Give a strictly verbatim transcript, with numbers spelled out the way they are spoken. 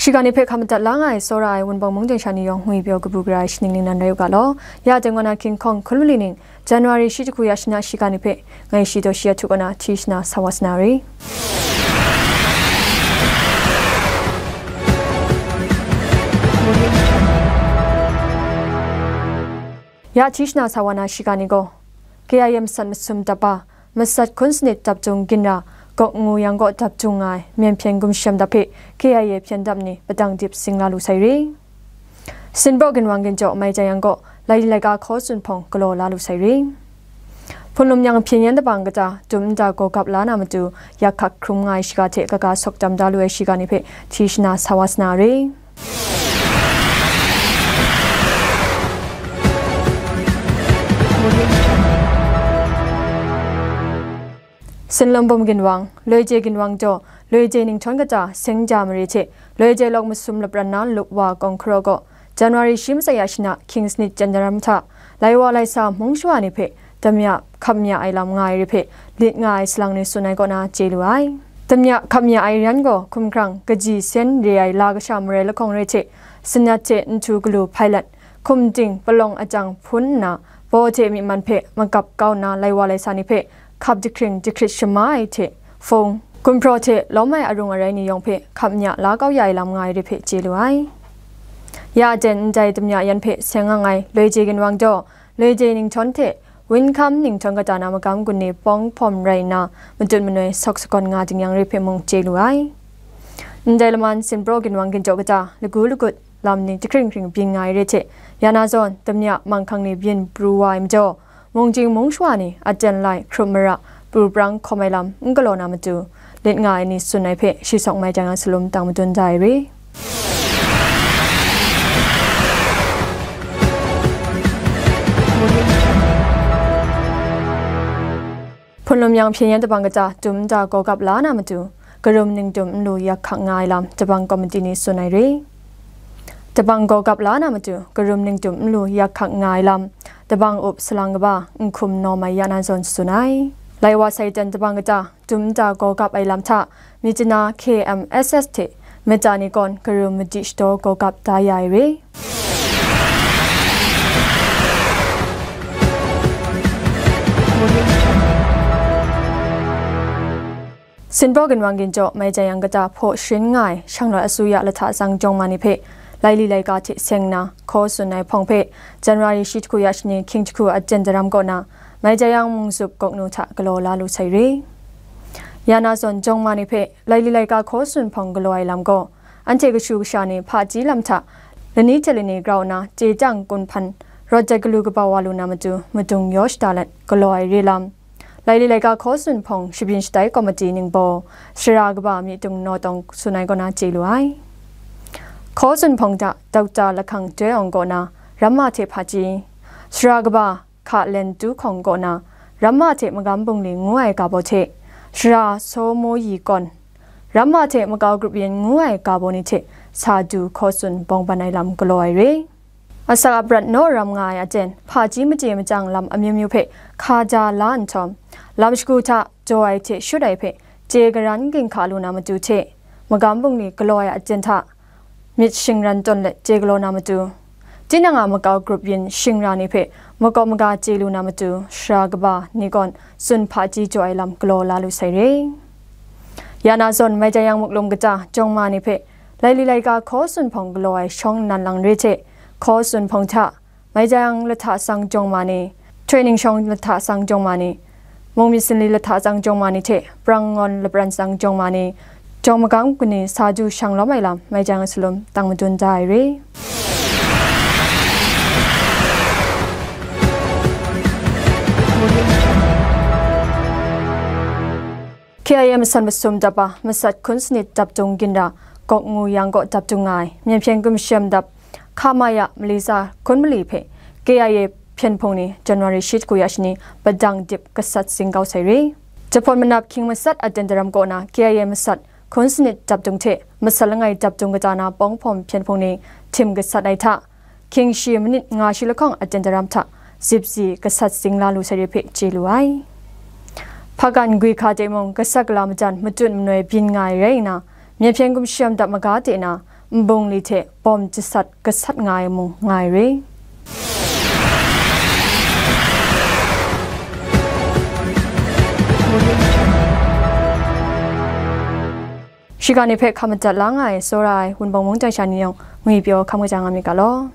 Shiga ni hpe hkam madat la nga ai, tsawra ai Wunpawng mungdan sha ni yawng ngwi pyaw kabu gara ai shaning ning nan rai u ga law. Ya dai ngwa na King Kong hkun mali ning, January shi jahku ya shana shiga ni hpe, ngai shi daw shi ya htu kaw na hti shana sa wa sa na re. Ya hti shana sa wa na shiga ni gaw, K I A masat masum dap ba, masat hkun sanit dap dung ginra, Gawk ngu yang gaw dap dung nga ai, myen hpyen gumshem dap hpe K I A hpyen dap ni padang dip sing la lu sai re. Sinpraw ginwang ginjaw mai jang yang gaw, lai laika hkaw tsun hpawng galaw la lu sai re. Hpunlum yang hpyen yan dabang kata, dum nta gaw gap la na matu, yak hkak hkrum nga ai shiga hte kaga sawk dam da lu ai shiga ni hpe hti shana sa wa sa na re. Sinlawm bum ginwang, Loije ginwang jaw, Loije ninghthawn kata, Sengja mare hte, Loije lawk masum lapran na lup wa kawng hkaraw gaw, January shi masai ya shana, King's Nit Jandaram hta, lai wa lai sa hmung shawa ni hpe, damya hkap mya ai lam nga ai re hpe, lit nga ai salang ni tsun ai kaw na chye lu ai. Damya hkap mya ai ran gaw, hkumhkrang, kaji sen re ai la kasha marai lahkawng re hte, sanat hte nhtu galu hpailat, hkum ting palawng ajang hpun nna, baw hte myi man hpe magap kau nna, lai wa lai sa ni hpe hkap jahkring jahkrit shama ai hte, hpung, gumhpraw hte lawm ai arung arai ni yawng hpe hkap mya la kau ya ai lam nga ai re hpe chye lu ai. Ya aten ndai damya yan hpe seng nga ai Loije ginwang jaw, Loije ninghthawn hte Winkham ninghthawn kata na magam gun ni pawng hpawm rai nna, matut manoi sawk sakawn nga ding yang re hpe mung chye lu ai. Ndai laman sinpraw ginwang ginjaw kata, lagu lagut, lam ni jahkring hkring byin nga ai re hte, ya na zawn, damya manghkang ni byin pru wa ai majaw, mung jing mung shawa ni aten lai hkrup mara pru prang hkawm ai lam n galaw na matu, lit nga ai ni tsun ai hpe shi sawng mai jang a salum tang madun da ai re. Hpunlum yang hpyen yan dabang kata, dum nta gaw gap la na matu, karum ningdum nlu yak hkak nga ai lam, dabang komiti ni tsun ai re. Dabang gaw gap la na matu, karum ningdum nlu yak hkak nga ai lam, dabang up salang kaba, Nhkum Nawmai ya na zawn tsun ai. Lai wa sai ten dabang kata, dum nta gaw gap ai lam hta, Myitkyina K M S S hte Myitkyina kawn karum madi shadaw gaw gap da ya ai re. Sinpraw ginwang ginjaw mai jang yang kata hpaw sharin nga ai shanglawt asuya lahta tsang jawng ma ni hpe, laili laika hte seng nna, hkaw tsun ai hpawng hpe, January shi jahku ya shani hkying jahku a jen daram kaw na, mai jang yang mungzup gawk nu hta galaw la lu sai re. Ya na zawn jawng ma ni hpe, laili laika hkaw tsun hpawng galaw ai lam gaw, anhte kashu kasha ni hpaji lam hta, lani hte lani grau nna, chye chyang kun hpan, rawt jat galu kaba wa lu na matu, madung yaw shada let, galaw ai re lam, laili laika hkaw tsun hpawng shabyin shatai komiti ningbaw, sara kaba myi tung naw tawng tsun ai kaw na chye lu ai. Hkaw tsun hpawng hta, Doctor Lahkang Doi Awng kaw na, ramma hte hpaji, sara kaba, Hka Len Tu Hkawng kaw na, ramma hte magam bungli ngu ai ga baw hte, sara Saw Mo Yi kawn, ramma hte makau grup yin ngu ai ga baw ni hte sa du hkaw tsun bawng ban ai lam galaw ai re. Asak aprat naw ram nga ai aten, hpaji machye machyang lam amyu myu hpe hka ja la nhtawm, lam shagu hta jaw ai hte shut ai hpe chye karan ginhka lu na matu hte, magam bungli galaw ai aten hta, myit shingran tawn let chye galaw na matu, tinang a makau grup yin shingra ni hpe makawp maga chye lu na matu, sara kaba ni kawn tsun hpaji jaw ai lam galaw la lu sai re. Ya na zawn, mai jang yang muklum kata jawng ma ni hpe, laili laika hkaw tsun hpawng galaw ai shawng nnan lang re hte, hkaw tsun hpawng hta, mai jang yang lahta tsang jawng ma ni, training shawng lahta tsang jawng ma ni, mung myit sinli lahta tsang jawng ma ni hte, prang ngawn lapran tsang jawng ma ni, jawng magam kani sa du shang lawm ai lam, mai jang salum tang madun da ai re. K I A masat masum dap a, masat hkun sanit dap dung ginra, Gawk ngu yang gaw dap dung nga ai, myen hpyen gumshem dap, Khamaya mali tsa hkun mali hpe K I A hpyen hpung ni January shi jahku ya shani padang dip gasat sing kau sai re. Jahpawt manap hkying masat a jen daram kaw na K I A masat hkun sanit dap dung hte masat langai dap dung kata na pawng hpawm hpyen hpung ni htim gasat ai hta, hkying shi manit nga shi lahkawng a jen daram hta zip zi gasat sing la lu sai re hpe chye lu ai. Hpagan gwi hka de mung gasat gala majan matut manoi byin nga ai rai nna, myen hpyen gumshem dap maga de na, nbung li hte bawm jasat gasat nga ai mung nga ai re. Shiga ni hpe hkam madat la nga ai, tsawra ai Wunpawng mung daisha ni yawng ngwi pyaw hkam kaja nga myit ga law.